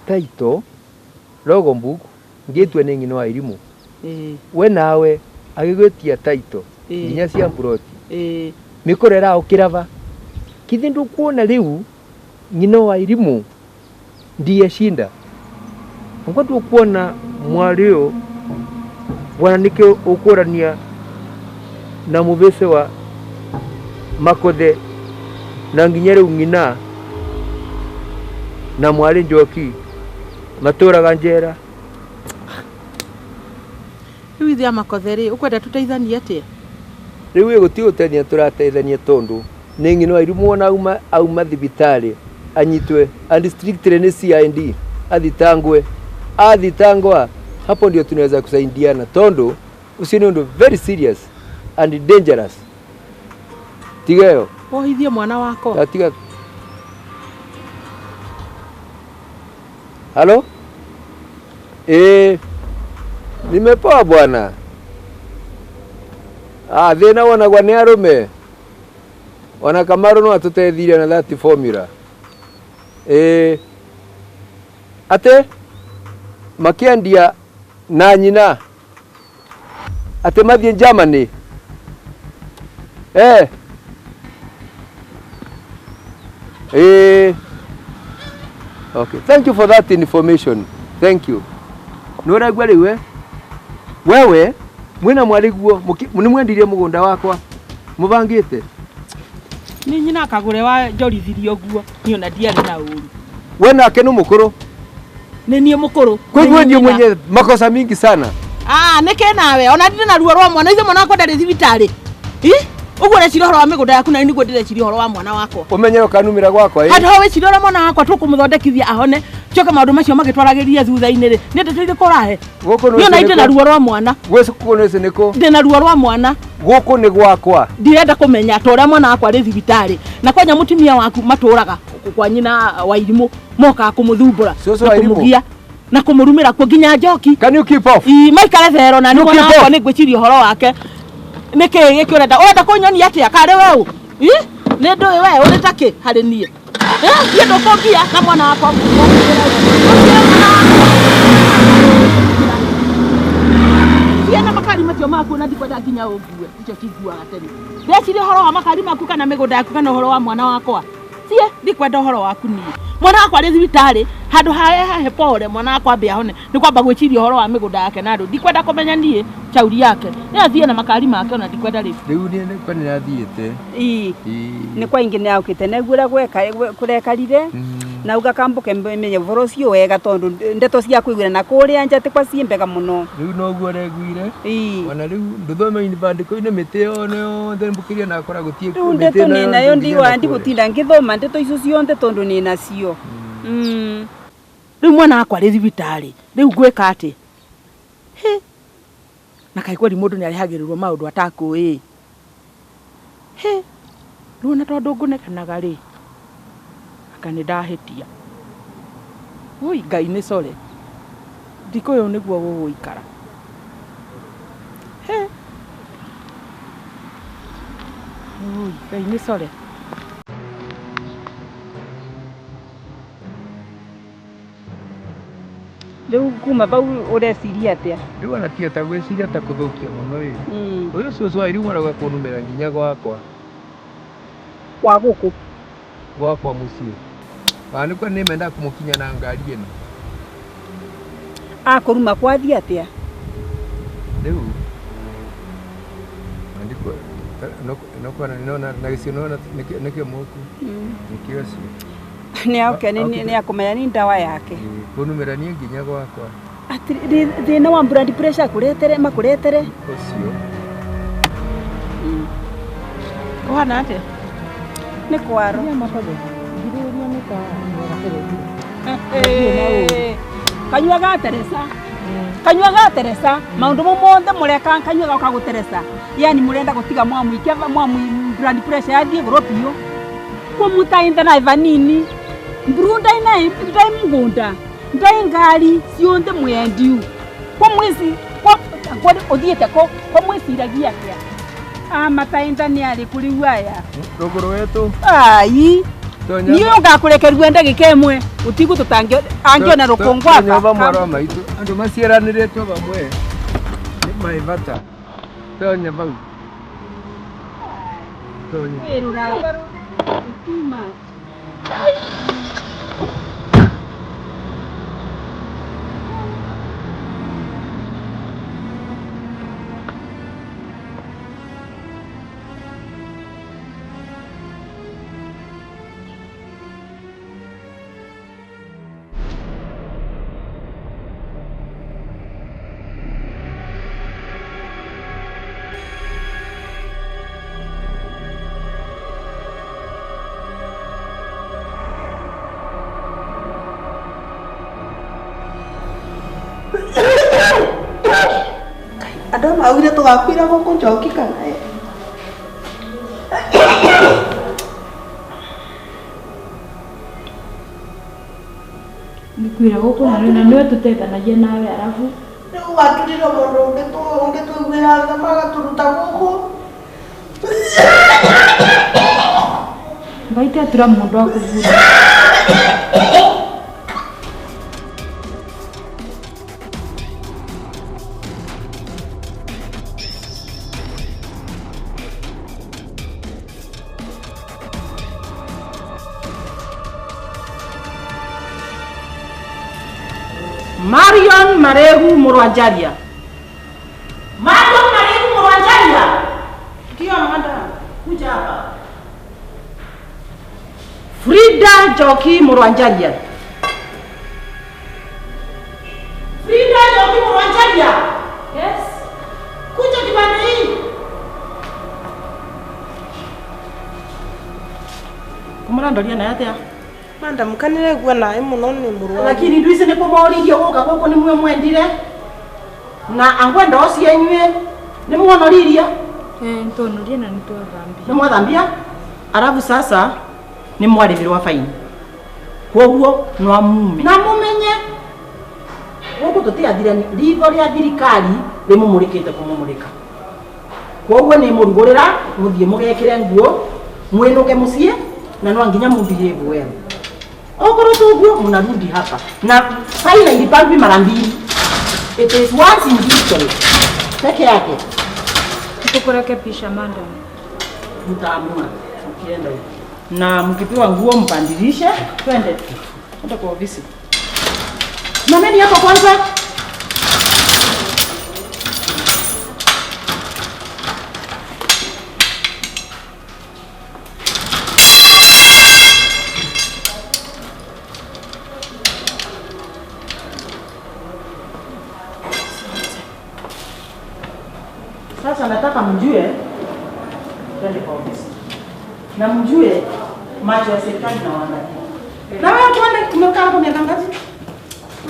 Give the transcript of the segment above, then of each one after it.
Title logbook ngĩtue nĩ ng'ina wa irimũ. Ĩĩ. We nawe agĩgwĩtia title Ĩĩ. nginya cia mburoti. Ĩĩ. Mĩkora ĩraũkĩra va? Kithĩ ndũkuona rĩu ng'ina wa irimũ ndiye shinda. Angwa ndũkuona mwarĩ ũyũ bwana nĩkĩo ũkũrania na mũbĩcĩ wa Makothe na nginya rĩu ng'ina na mwarĩ Njoki matũraga njera. Rĩu ithuĩ a Makothe rĩ, ũkwenda tũteithanie atĩa? Rĩu ĩ gũtirĩ gũteithania tũrateithania tondũ nĩ ng'ina wa irimũ ona auma, auma thibitarĩ anyitwe and strictly nĩ CID athitangwe, athitangwa hapo ndio tunaweza kusaidiana tondũ ũcio nĩ ũndũ very serious and dangerous. Tiga ĩyo. Wohithie mwana wakwa. Tiga. Halo? Nimepoa bwana. Ah, thĩna wonagwa nĩ arũme. Ona Kamaru no atũteithirie na that formula. Atĩ makĩendia na nyina atĩ mathiĩ Germany. Okay, thank you for that information. Thank you. Nĩ ũraigua rĩu we? Wewe mwĩna mwarĩguo nĩ mwendirie mũgũnda wakwa mũbangĩte. Nĩ nyina akagũre wa njorithirie ũguo niĩ ona ndiarĩ na ũru. We nake nĩ mũkũrũ. Nĩ niĩ mũkũrũ. Kwa hivyo Nĩ ndio nyina. mwenye makosa mingi sana. Ah, nĩ kĩ nawe? Ona ndirĩ na ruo rwa mwana, ithe mwana wakwa ndarĩ thibitarĩ. Ĩ? Ũguo ũreciria ũhoro wa mĩgũnda yaku na nĩguo ndĩreciria ũhoro wa mwana wakwa. Ũmenye ũkanumĩra gwakwa, ĩ? Handũ ha wĩciria ũrĩa mwana wakwa tũkũmũthondekithia ahone, njoke maũndũ macio magĩtwaragĩria thutha-inĩ rĩ, nĩ ndeto irĩkũ ũrahe? Gũkũ nĩ Niĩ ona ũcio ndĩ na nĩ kũ? ruo rwa mwana. Gũkũ nĩ ũcio nĩ kũ? Ndĩ na ruo rwa mwana. Gũkũ nĩ gwakwa. Ndirenda kũmenya ta ũrĩa mwana wakwa arĩ thibitarĩ. Na kwanja mũtumia waku matũraga kwa nyina wa irimũ, mokaga kũmũthumbũra Cũcũ na wa irimũ. kũmũgia na kũmũrumĩra kuo nginya njoki. Can you keep off? Ii, maikare thero na nĩ You mwana keep wakwa off. nĩ ngwĩciria ũhoro wake. Nĩ kĩĩ gĩkĩ ũrenda? Ũrenda kũnyonia atĩa? Karĩ we ũ? Ii, nĩ ndũĩ we ũrĩ ta kĩ harĩ niĩ? Niĩ ndũkũngia na mwana wakwa. Ciana makari macio maku na ndikwenda nginya ũngue, icio cinguaga tene. Ndeciria ũhoro wa makari maku kana mĩgũnda yaku kana ũhoro wa mwana wakwa. Tie, ndikwenda ũhoro waku niĩ. Mwana wakwa arĩ thibitarĩ, handũ ha hahe pore mwana wakwa ambe ahone, nĩ kwamba gwĩciria ũhoro wa mĩgũnda yake na andũ. Ndikwenda kũmenya niĩ chauri yake. Nĩ athiĩ na makari make ona ndikwenda rĩu. Rĩu niĩ nĩ kwa nĩrathiĩte. Ii. Ii. Nĩ kwa ingĩ nĩaũkĩte nĩguo ũrĩa kũrekarire. Na uga kambuke menye ũhoro ũcio wega tondũ ndeto cia kũiguĩra na kũrĩa nja ti kwa ciĩ mbega mũno. Rĩu noguo ũreguire. Ii. Ona rĩu ndũthome bandĩko-inĩ mĩtĩ yothe yothe mbũkĩria na akora gũtiĩ Rĩu mĩtĩ ndeto ĩno nĩ yothe nayo nginya ndiwa na kũrĩa. ndigũtinda ngĩthoma ndeto icio ciothe tondũ nĩ nacio. Rĩu mwana wakwa arĩ thibitarĩ, rĩu ngwĩka atĩa? Hĩ! Na kaĩ kweri mũndũ nĩ arehagĩrĩrwo maũndũ atakũĩ. Hĩ! Rĩu ona tondũ ngũneganaga rĩ, anga nĩ ndahĩtia. Ui, Ngai nĩ core. Ndikũĩ ũyũ nĩguo gũgũikara. Hĩ! Ui, Ngai nĩ core. Rĩu kuma vau ũreciria atĩa? Rĩu ona tiga ta gwĩciria ta kũthũkia mũno ĩ. Ũyũ cũcũ wa irimũ arauga kũnumĩra nginya gwakwa. Kwa gũkũ? Gwakwa mũciĩ. Ona nĩkwa nĩ mendaga kũmũkinya na ngari ĩno. Akũruma kwathiĩ atĩa? Rĩu, andĩkwo, no kwana nĩona na gĩcio nĩona nĩkĩo mũku. Nĩkĩo ũcio. Nĩ oke, nĩ akũmenya nĩ ndawa yake. Kũnumĩra niĩ nginya gwakwa. Atĩ, thĩna wa blood pressure akũretere, makũretere? Ũcio. Ũhana atĩa? Nĩ kwaro. Nĩ mabathe. Ngirĩrĩria nĩ ta Kanyua ga Teresa. Kanyua ga Teresa. Maũndũ mau mothe mũreka kanyua gauka gũteresa. Yani mũrenda gũtiga mwamũikia mwamũ blood pressure yathiĩ igũrũ biũ. Kũmũtaintha na vanini. Mburu ndai na ndai mũgũnda. Ndai ngari cionthe mwendiu. Kwa mwĩci kwa kwa ũthiĩte kũ kwa mwĩciragia atĩa? Amataintha nĩ arĩkũ rĩu aya? Rũgũrũ wetũ. Ai. Niĩ ngakũrekeria ndagĩka ĩmwe ũtigũ tũtangĩ angĩona rũkũngũ Nyũmba mwaro wa maitũ andũ maciaranĩrĩtwo vamwe nĩ maĩ bata tonya vau tonya. Andũ aya maugire tũgakuĩra gũkũ njoki kana ĩ? Nĩkwĩra gũkũ na na nĩwe tũteithanagia nawe arabu Rĩu waturire mũndũ ũngĩtũiguĩra tha magatũruta gũkũ. Ngai ti atura mũndũ akũbura. Marion Maregu Murwanjaria. Marion Maregu Murwanjaria. Ndio madam, kuja hapa. Frida Njoki Murwanjaria. Frida Njoki Murwanjaria. Yes. Kuja kibanda hii. Kumurandoria naye atia? Madam kanĩraigua naĩ mũno nĩ mũrwaru. Lakini ndwisi nĩ kũmoririe gũka gũkũ nĩ mwe mwendire na angwenda ũcio inyuĩ nĩ muonoririe. Eh, nĩtwonorie na nĩtwathambia. Nĩ mwathambia arabu sasa nĩ mwarĩhĩrwa faini koguo no mume na mumenye gũkũ tũtiathirani ritho rĩa thirikari rĩmũmũrĩkĩte kũmũmũrĩka koguo nĩ mũrugũrĩra mũthiĩ mũgekĩre nguo mwĩnũke mũciĩ na no nginya mũbehave well. Okorwo tuguo mnarudi hapa na faini ilipangwi mara mbili. It is once in history peke yake. Tukurekebisha madam. Mtaamua mkienda huko na mkipewa nguo mpandilishe. Twende twende kwa ofisi. Simameni hapo kwanza. Sasa nataka mjue, twende kwa ofisi na mjue macho ya serikali na waangalia. Na wewe tuone umekaa hapo miaka ngapi?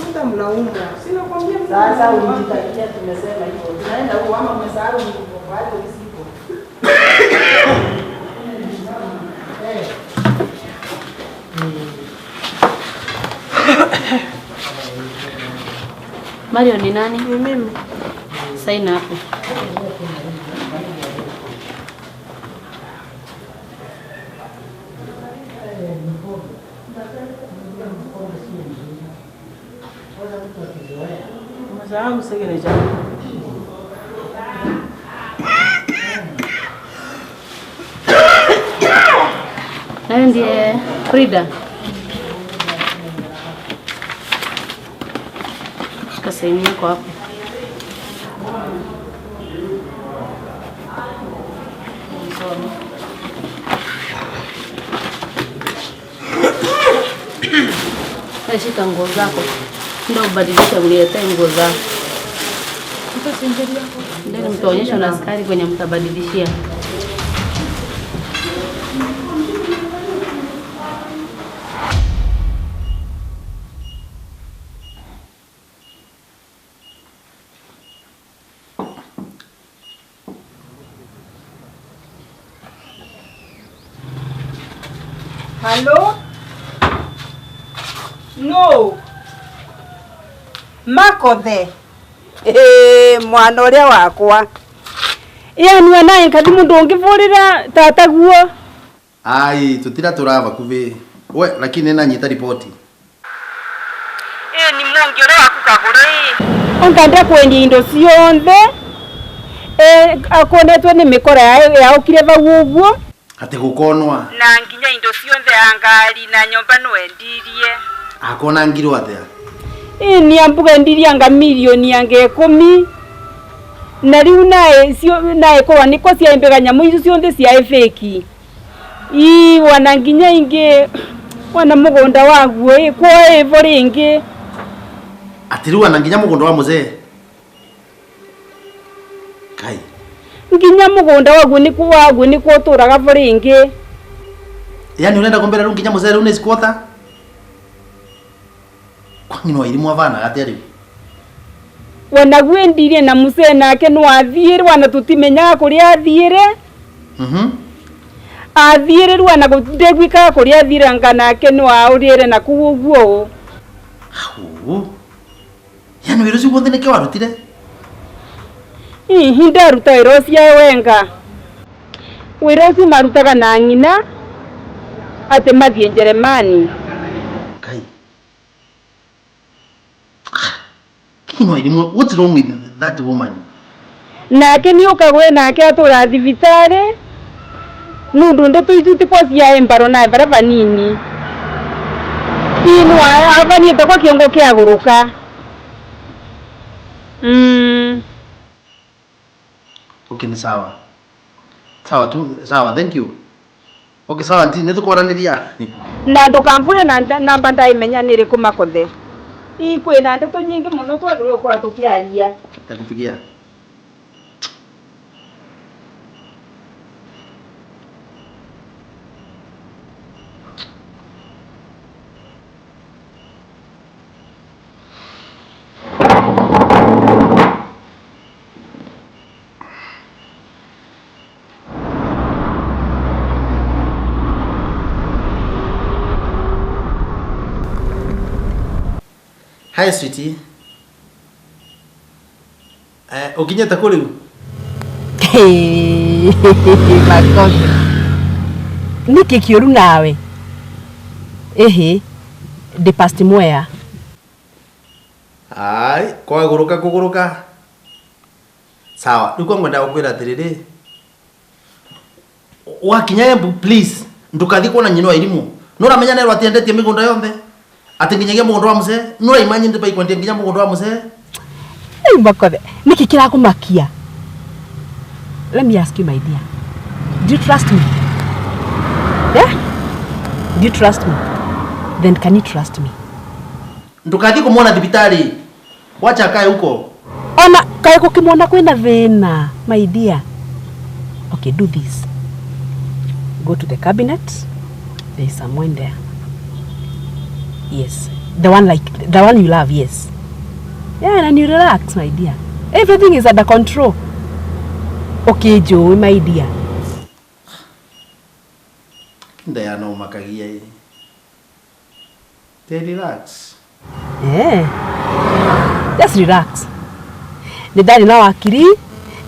Madam naumwa. Sina kwambia. Sasa ulijitakia, tumesema hivyo. Tunaenda huko ama umesahau kwa hapo isipo. Mario ni nani? Ni mimi. Saini hapo. Umesahau signature. Nawe ndiye Frida. Shika saini yako hapo. Shika nguo zako. Ndio ubadilishe uniletee nguo zako. Ndio mtaonyeshwa na askari kwenye mtabadilishia. Hello? No. Makothe. Mwana ũrĩa wakwa. Yani wanaye nkathi mundu ũngĩbũrĩra tataguo. Ai, tutira turava kuvi. We, lakini nanyita ripoti. Ni mungi uria waku kagure. Onganda kwendia indo cionthe. Akonetwe ni mikora yaukire vau uguo. Ati gukonwa. Na nginya indo cionthe ya ngari na nyomba no endirie. Akona ngirwo atia? Ni ambuga endirie anga milioni ange 10. Na riu nae cio nae korwa niko cia mbega nyamu icio cionthe cia fake. Ii wana nginya ingi wana mugunda waguo kwa ivo ringi. Ati riu wana nginya mugunda wa muzee. Kai. Nginya mugunda waguo niko waguo niko turaga vo ringi. Yaani unaenda kumbera riu nginya muzee riu ni squatter? Kwani no irimu avana atia riu? Wana gwendirie na muzee nake no athiire wana tutimenyaga kuria athiire. Athiire rĩu ona ndegwikaga kuria athiire anga nake no aurire na kuu uguo. Hau. Yaani wĩra ũcio guothe nĩkĩo warutire? Hihi ndaruta wĩra ũcio wenga. Wĩra ũcio marutaga na ng'ina atĩ mathiĩ Njeremani. Kai. Kino irimu, what's wrong with that woman? Nake nĩ ũkagwe nake atũra thibitarĩ. Nundu ndeto icu ti kwa cia embaro na bara vanini. Inu avani kwa kiongo kia guruka. Okay, ni sawa. Sawa tu, sawa, thank you. Okay, sawa, nti nitukoraniria. Na ndukamvure na namba ndaimenya niri kumakothe. Ikwina ndeto nyingi muno twagĩrĩirwo gũkorwo tukiaria. Ndakupigia. Hi sweetie. Ukinyeta kuri riu? Makosa. Niki kiuru nawe? Ehe. De past mwea. Ai, kwa guruka kuguruka. Sawa, riu kwa ngwenda gukwira atiriri. Wakinya Embu please, ndukathi kuona nyina wa irimu. Nuramenya nerwo atiendetie migunda yonthe. Ati nginyagia mugunda wa muzee, nuraimanye ndi baikwendia nginya mugunda wa muzee. Ei makothe, niki kirakumakia? Let me ask you my dear. Do you trust me? Yeah? Do you trust me? Then can you trust me? Ndukathi kumuona thibitari. Wacha akae huko. Ona kae kukimwona kwina thina, my dear. Okay, do this. Go to the cabinet. There is someone there. Yes, the one you love, yes. Yeah, and you relax, my dear. Everything is under control. Okay, Joe, my dear. Ndayano makagia. They relax. Yeah. Just relax. Ni dali na wakili,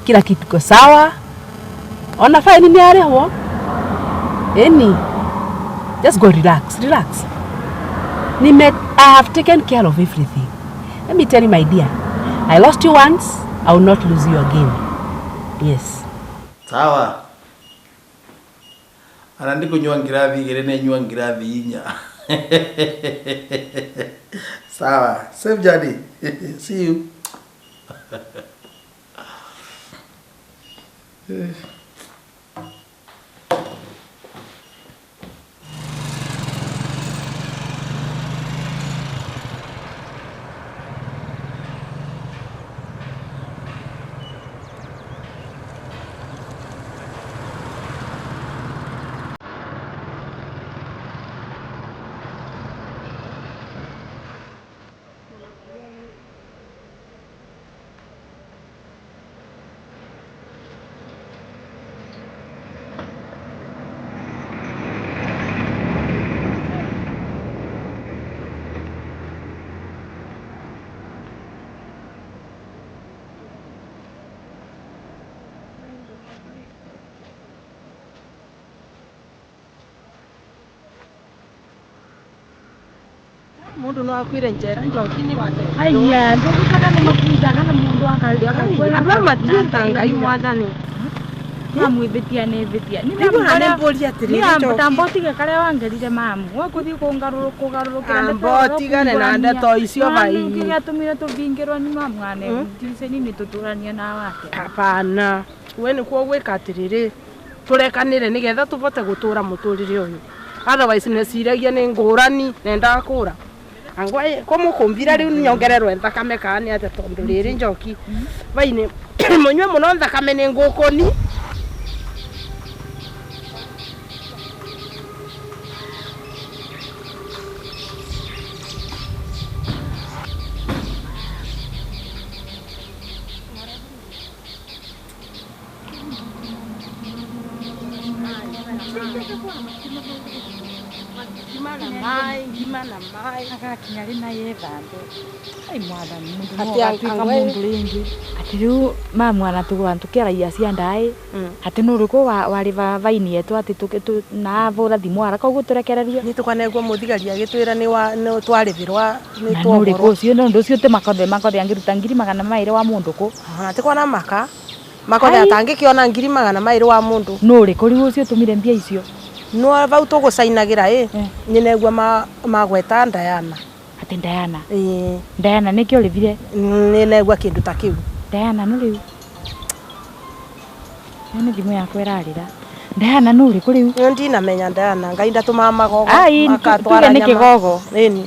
kila kitu kiko sawa. Ona faini ni arehwo. Eni. Just go relax, relax. I have taken care of everything. Let me tell you, my dear, I lost you once, I will not lose you again. Yes. Sawa. Ana ndikunywa ngirathi igiri ne nyua ngirathi inya. Sawa. Safe journey. See you. Mundu no akwire njera njoki ni wate. Aya, ndugikana ni makundaga na mundu akakwira. Andũ matiĩta Ngai mwathani. Mamwĩthĩtia nĩ thĩtia. Rĩu ona nĩ mbũri atĩrĩrĩ Njoki. Tambotige karĩa wangerire mamu. Wakũthiĩ kũgarũrũkĩra Amba tigane na ndeto icio bai. Kĩrĩa atũmire tũbingĩrwo nĩ mamu ane. Ndice nini tũtũranie na wake. Hapana. We nĩkuo gwĩka atĩrĩrĩ tũrekanĩre nĩgetha tũvote gũtũra mũtũrĩre ũyũ. Otherwise nĩciragia nĩ ngũrani nendaga kũra. Angwa ko mũkũmbira rĩu nyongererwe thakame kana nĩ atĩa tondũ rĩrĩ njoki vaini mũnyue mũno thakame nĩ ngũkũni. Agakinya rĩ na yethambe. Ai mwathani mundu no Atĩ agatuĩka angwe- mundu rĩngĩ. Atĩ rĩu mamu ana tũkĩaragia cia ndaĩ atĩ nũ ũrĩkũ warĩ vaini yetu atĩ na avũra thimũ ara koguo tũrekererio. Nĩ tũkanegwo mũthigari agĩtwĩra nĩ nĩ twarĩbĩrwa nĩ Na nũ ũrĩkũ twohorwo. ũcio nĩ ũndũ ũcio tĩ makothe makothe angĩruta 200,000 wa mũndũ kũ. Ona ti kwana maka makothe Ai. atangĩkĩona 200,000 wa mũndũ. Nũ ũrĩkũ rĩu ũcio ũtũmire mbia icio? No vau tũgũcainagĩra ĩ nyinegua magweta Diana. Atĩ Diana. Ĩĩ. Diana nĩkĩo ũrĩbire? Nĩnegua kĩndũ ta kĩu. Diana nũ rĩu? Nĩ thimũ yakwa ĩrarĩra. Diana nũ ũrĩkũ rĩu? Nĩ ndinamenya Diana Ngai ndatũmaga magogo Ai, makatwara tuge nĩ nyama. kĩgogo. Ĩni.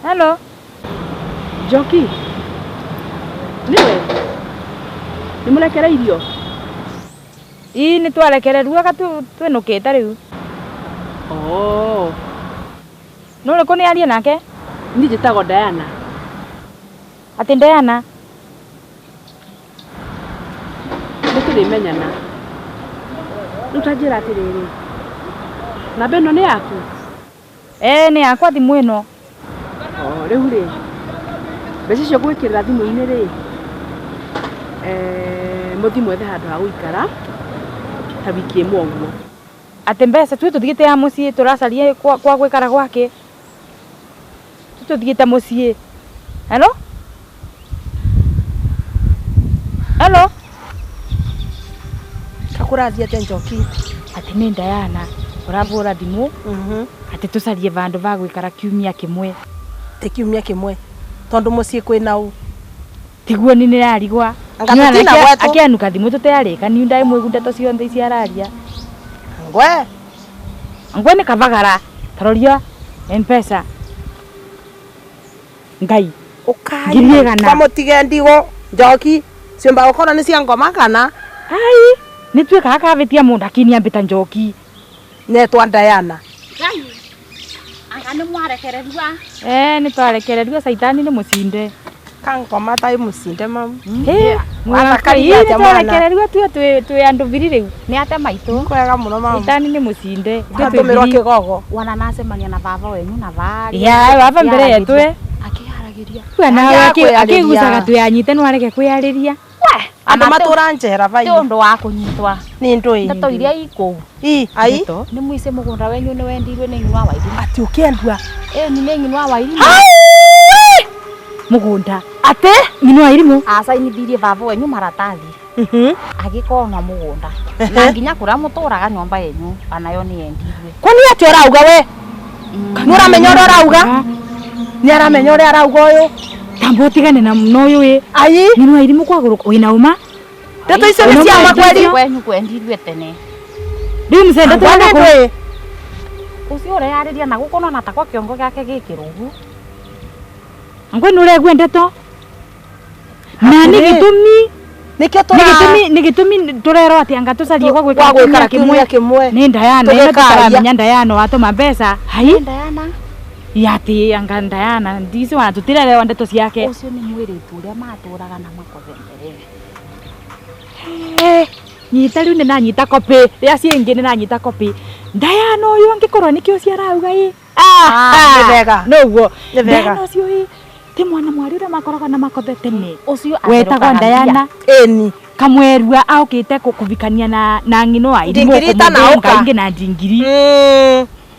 Hello. Njoki. Niwe. Nĩ mũrekereirio? Ii nĩ twarekererwo aka twĩnũkĩte rĩu. Oh. Nũ ũrĩkũ nĩ arie nake? Niĩ njĩtagwo Diana. Atĩ Diana. Nĩ tũrĩmenyana. Rĩu ta njĩra atĩrĩrĩ. Namba ĩno nĩ yaku? Eh, nĩ yakwa thimũ ĩno. Oh, rĩu rĩ. Mbeca icio ngwĩkĩrĩra thimũ-inĩ rĩ. Mũthiĩ mwethe handũ ha gũikara ta wiki ĩmwe ũguo. Atĩ mbeca tũĩ tũthiĩte ya mũciĩ tũracaria kwa gwĩkara gwake. Tũĩ tũthiĩte mũciĩ. Hello? Hello? Kakũrathiĩ atĩa Njoki? Atĩ nĩ Diana ũravũra thimũ atĩ tũcarie vandũ va gwĩkara kiumia kĩmwe. Tĩ kiumia kĩmwe tondũ mũciĩ kwĩna ũ? Tiguo nĩ nĩrarigwa. Anga tũtina gwetwo. Akĩanuka thimũ tũtearĩka nĩ ndaĩ ndeto ciothe ici araria. Ngwe. Ngwe nĩ kavagara. Taroria M-Pesa. Ngai. Ũkai. 100,000. Kwa mũtige ndigo Njoki ciũmba gũkorwo nĩ cia ngoma kana? Ai, nĩ tuĩkaga kavĩtia mũndũ akiniambĩta Njoki. Netwa Diana. Ngai. Anga nĩ mwarekererua? Eh, nĩ twarekererua caitani nĩ mũcinde. Kangoma tai mũcinde mamu. Ĩ, Wathakaria atĩa mwana? twarekererua tue twĩ andũ biri rĩu. Nĩ ate maitũ. Kwega mũno mamu. Caitani nĩ mũcinde. Atũmĩrwo kĩgogo. Wana nacemania na baba wenyu na bari. Ya, baba mbere yetwe. Akĩharagĩria. We nawe Akĩaga akĩgucaga kwĩyarĩria. twĩanyite no areke kwĩyarĩria. Andũ matũra njera vai. Ti ũndũ wa kũnyitwa. Nĩ ndũĩ. Ndeto iria ikũu. I, ai. Nĩ mũice mũgũnda wenyu nĩ wendirwe nĩ ng'ina wa Wairimu. Atĩ ũkĩendua. Ĩ nĩ ng'ina wa Wairimu. Mũgũnda. Atĩ? Ng'ina wa Wairimu. Acainithirie baba wenyu maratathi. Agĩkorwo mũgũnda. Na nginya kũrĩa mũtũraga nyũmba yenyu anayo nĩ yendirwe. Kwani atĩ ũrauga we? Nĩ ũramenya ũrĩa ũrauga? Nĩ aramenya ũrĩa arauga ũyũ? Tamba ũtigane na ũyũ ĩ. Ai. Ng'ina wa Wairimu kwagũrũka wĩna ũma? Ndeto icio nĩ cia ma kweli? Kwenyu kwendirwe tene. Rĩu mũcende Angwa nĩ tũrenda kũ ndũĩ. Ũcio ũreyarĩria na gũkũ nona ta kwa kĩongo gĩake gĩkĩrũgu. Angwe nĩ ũregua ndeto? Na nĩ gĩtũmi Nĩkĩo nĩ gĩtũmi tũrerwo atĩ anga tũcarie gwa Gwa gwĩkara gwĩkara kiumia kĩmwe. Nĩ Diana ĩno Tũgĩkaria. tũtaramenya Diana watũma mbeca. Hai. Diana. Ya atĩ anga Diana ndici wana tũtirerewa ndeto ciake. Ũcio nĩ mwĩrĩtu ũrĩa matũraga na makothe mbere. Nyita rĩu nĩ nanyita copy rĩa ciĩngĩ nĩ nanyita copy. Diana ũyũ angĩkorwo nĩkĩo ciarauga ĩ. Nĩ wega. Noguo. Nĩ wega. Diana ũcio ĩ ti mwana mwari ũrĩa makoragwo na makothe tene. Ũcio Wetagwo atherũkaga mbia. Diana. Ĩni. Kamwerua aukite kũbikania na ng'ino wa Irimũ Ndingiri itanauka. kũmũthũnga ingĩ na ndingiri.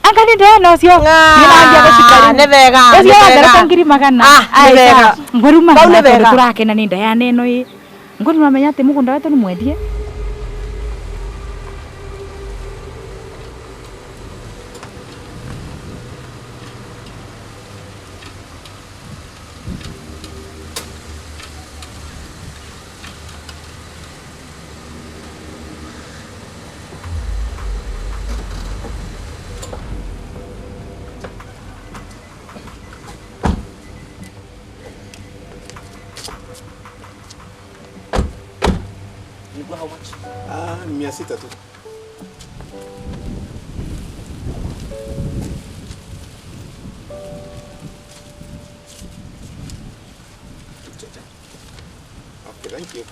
Anga ni ndena ucio. Nĩrambia gũcika. Nĩ wega. Ũcio watherũka ngiri magana. Nĩ wega. Ngweru Bau nĩ wega. Tũrakena nĩ nda ya neno ĩ. Ngweru mamenya atĩ mũgũnda wetu nĩ mwendie. How much? Ah, 600 tu. Okay, thank you.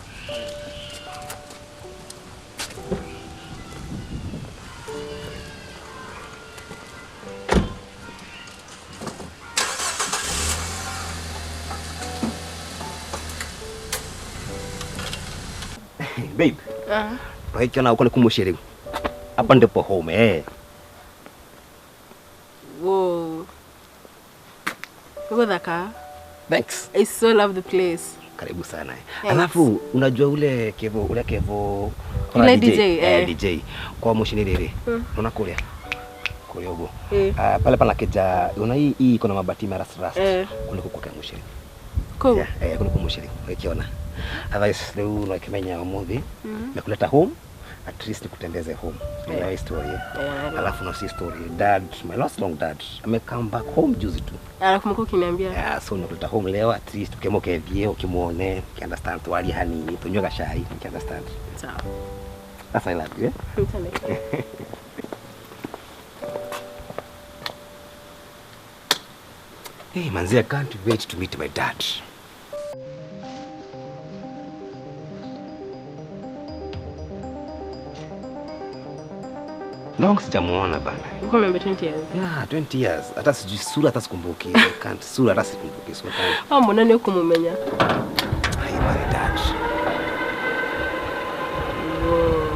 Babe. Right now uko kumushiri. Hapa ndipo home eh. Whoa. Uko. Thanks. I so love the place. Karibu sana. Alafu unajua ule Kevo ule DJ, DJ kwa mushini rere. Unaona kulia. Kulia huko. Pale pana keja, unaona hii iko na mabati mara rust. Kuliko kwa mushiri. Cool. Yeah, kuliko mushiri. Ukiona. Otherwise leo unakimenya umuthi mekuleta home at least nikutembeze home. Yeah. Story. Yeah, alafu na si story dad, my last long dad ame come back home juzi tu. Alafu mko kiniambia. Yeah, so nakuleta home leo at least ukemoke vie ukimuone, you understand twali hanini, tunywe gashai, you understand. Sawa. That's I love you. Eh? Hey manzi, I can't wait to meet my dad. Long sijamuona bana. Uko member 20 years. Yeah, 20 years. Hata sijui sura hata sikumbuki. I can't sura hata sikumbuki sura. Ah, mbona ni ukumumenya? Ai, my dad. Whoa.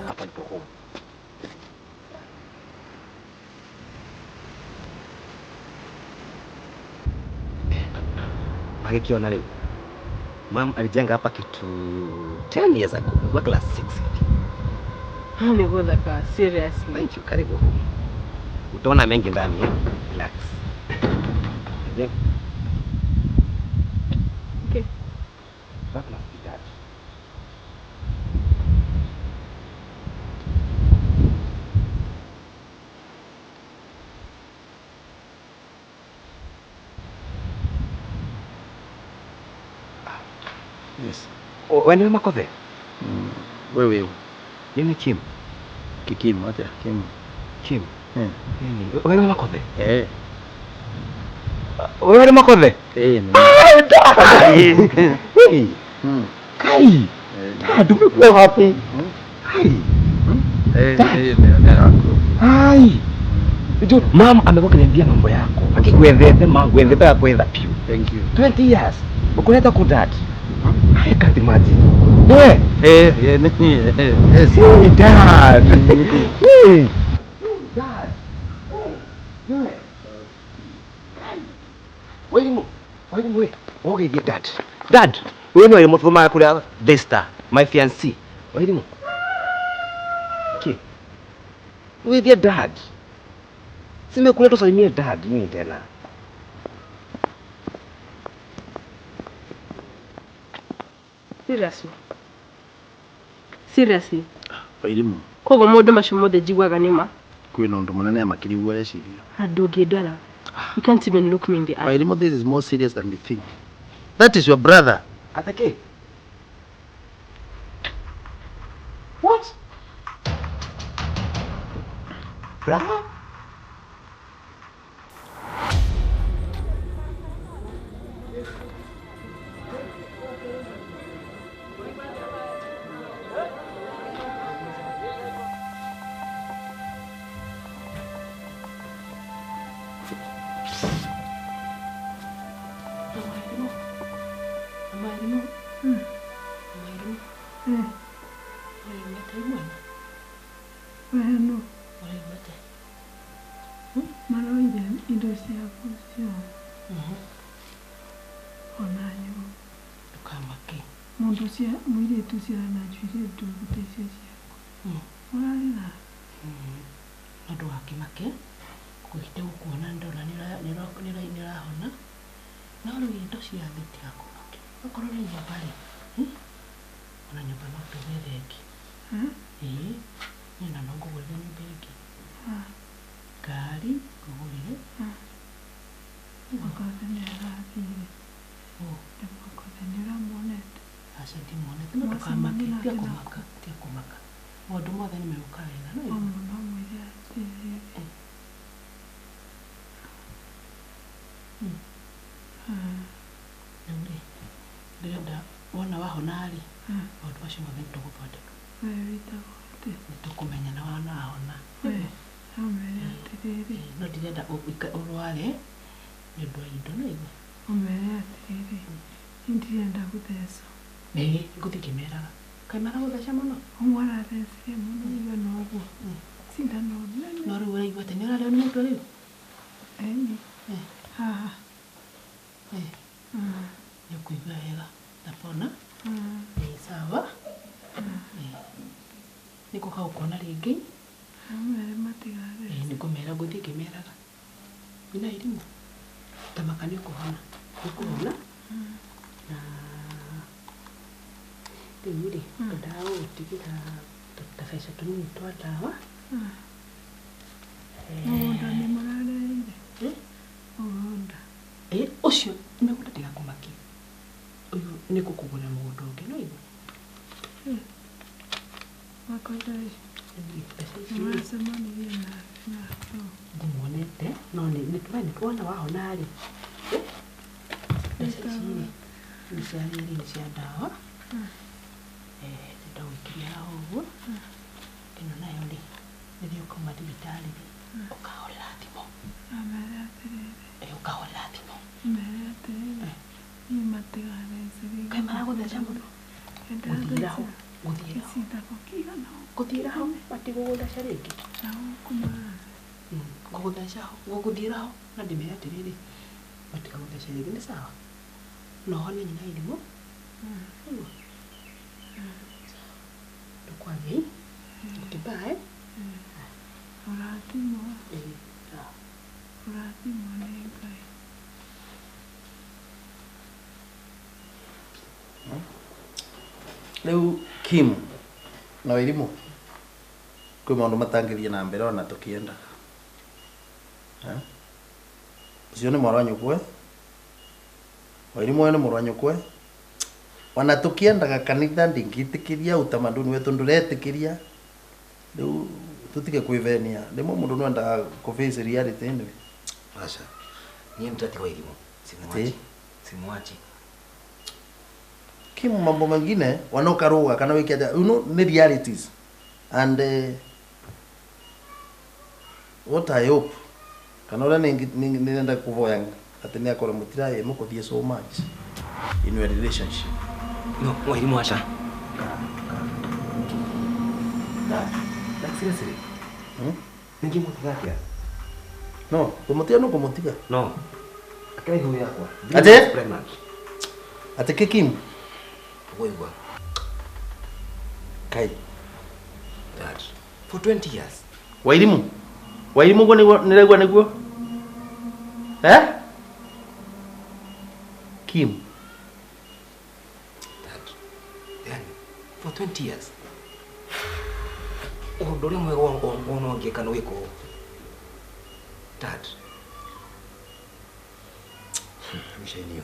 Hapa ndipo home. Akiona leo. Mom alijenga hapa kitu 10 years ago. Kwa class 6. Ni godaka, seriously. Thank you. Karibu home. Utaona mengi ndani eh. Relax. Yeah. Okay. That must be dad. Yes. Wewe ni Makothe? Wewe. Nini Kim? Kikim acha Kim. Kim. Eh. Nini? Wewe ni Makothe? Eh. Wewe ni Makothe? Eh. Hey. Kai. Dad, umekuwa wapi? Hai. Eh, eh, Hai. Unajua mom amekuwa akiniambia mambo yako. Akikuendete mangu endete kwenda piu. Thank you. 20 years. Ukuleta kwa dad. I can't imagine. Eh, eh, eh, yes. Hey, dad. Hey. Dad. Hey. Wait, wait. Okay, get dad. Dad, wewe ni mtu kule Desta, my fiancé. Wait. Okay. With your dad. Simekuleta usalimie dad nini tena? Seriously. Seriously. Wairimu. Koguo maundu macio mothe njiguaga nĩ ma. Kwina undu munene makiri ureciria. Ndũngĩndora. You can't even look me in the eye. Wairimu, this is more serious than you think. That is your brother. Atake. What? Brother? Maroire indo ciaku ciothe. Ona nyũmba. Ndũkamake. Mũndũ cia mũirĩtu ciarana njuĩrĩ ndungu ta icio ciaku. Ũrarĩ na? No ndũgakĩmake. Ngũhĩte gũkuona ndona nĩũrahona. No rĩu indo cia thĩ itigakũmakie. Okorwo nĩ nyũmba rĩ, ona nyũmba no tũgĩethe ĩngĩ. Ĩĩ, niĩ ona no ngũgũrĩre nyũmba ĩngĩ. Ngari ngũgũrĩre. Makothe nĩ arathire. Makothe nĩ ũramuonete? Aca ndimuonete, no ndũkamake, tiga kũmaka, tiga kũmaka. Maũndũ mothe nĩ megũka wega, no Ũmwe no mwĩre atĩrĩrĩ. Rĩu rĩ, ndĩrenda wona wahona rĩ, maũndũ macio mothe nĩ tũgũthondeka. We wĩtagwo atĩa? Nĩ tũkũmenyana wona wahona. We, ũmere atĩrĩrĩ. No ndirenda ũrware nĩ ũndũ wa indo, no igua. Ũmere atĩrĩrĩ, niĩ ndirenda gũthecwo. Ĩĩ, ngũthiĩ ngĩmeraga. Kaĩ maragũtheca mũno? Ũmwe arathecire mũno igana ũguo. Cindano nene. No rĩu ũraigua atĩa? Nĩ ũrarĩo nĩ mũtwe rĩu? Ĩni. Haha. Nĩ ũkũigua wega. Ndapona? Ĩĩ, sawa. Nĩ ngũka gũkuona rĩngĩ. Ũmere matigathece. Ĩĩ, nĩ ngũmera ngũthiĩ ngĩmeraga. Wĩna irimũ? Tamaka nĩ ũkũhona. Nĩ ũkũhona? Na rĩu rĩ, ngwendaga gũgũtigĩra tũbeca tũnini twa ndawa. Mũgũnda nĩ mũrareire? Mũgũnda. Ĩĩ, ũcio mĩgũnda ndĩgakũmakie. Ũyũ nĩ ngũkũgũrĩra mũgũnda ũngĩ, no igua. Makothe rĩ, Mbeca ici nĩ rĩ, ũracemanirie na ndimuonete, no nĩ nĩ wona wahona rĩ. Mbeca ici rĩ, nĩ cia rĩrĩ, nĩ cia ndawa. Ndagũikĩria haha ũguo. Ĩno nayo rĩ, rĩrĩa ũkauma thibitarĩ rĩ, ũkahũrĩra thimũ. Ũmere atĩrĩrĩ. Ũkahũrĩra thimũ. Ũmere atĩrĩrĩ, niĩ matigathece rĩngĩ. Kaĩ maragũtheca mũno? Gũthiĩra ho, gũthiĩra ho. Gĩcindano kĩigana ũguo. Gũthiĩra ho, matigũgũtheca rĩngĩ. Na gũkũ maratheca. Ngũgũtheca ho, ngũgũthiĩra ho, na ndĩmere atĩrĩrĩ, matigagũtheca rĩngĩ, nĩ sawa? No hone nyina irimũ. Ũguo. Tũkwaria ĩ? Okay, bye. Ũrathimwo. Ĩĩ, sawa. Ũrathimwo nĩ Ngai. Rĩu Kim na Wairimu kwĩ maũndũ matangĩthiĩ na mbere ona tũkĩendaga. Ũcio nĩ mwarĩ wa nyũkwe, Wairimu ũyũ nĩ mũrũ wa nyũkwe. Ona tũkĩendaga kanitha ndĩngĩtĩkĩria utamaduni wetu ndũretĩkĩria. Rĩu tũtige kwĩvenia. Rĩmwe mũndũ no endaga kũ face reality anyway. Aca. Niĩ nĩndatiga Wairimu. Simwachi. Simwachi. Kim mambo mengine wanokaruga kana wike atia, you know, ni realities and what I hope kana uria nirenda kuvoya ati ni akorwo mutiraye mukuthie so much in your relationship. No, Wairimu aca. Like seriously. Ningĩmũtiga atĩa? No, kũmũtiga no kũmũtiga. No. Akĩra ihu yakwa. Ate? Pregnant. Ate kĩ Kim? Ũgũigua. Kai. Dad, for 20 years. Wairimu. Wairimu guo nĩguo nĩraigua nĩguo? Eh? Kim. Dad, yani, for 20 years. Ũndũ ũrĩa mwega wona ũngĩka nĩ wĩka ũũ. Dad. I wish I knew.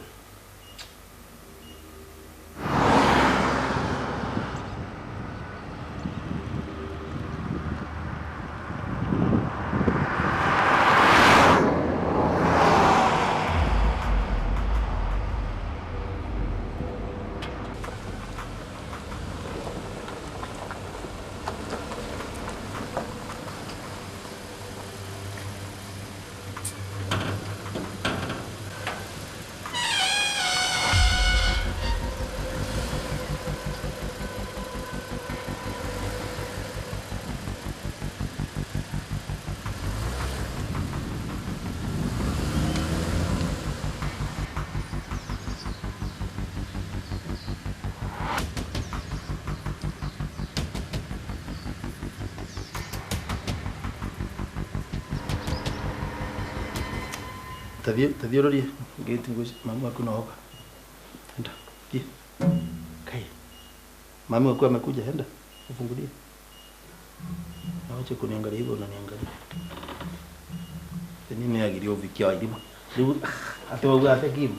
Tathie urorie ngĩti mami waku no oka. Enda. Thiĩ. Kai. Mami waku amekuja, enda. Ufungulie. Na wache kuniangalia hivyo unaniangalia. Nini agirio uvikia Wairimu? Rĩu atĩ wauga atĩ kimu.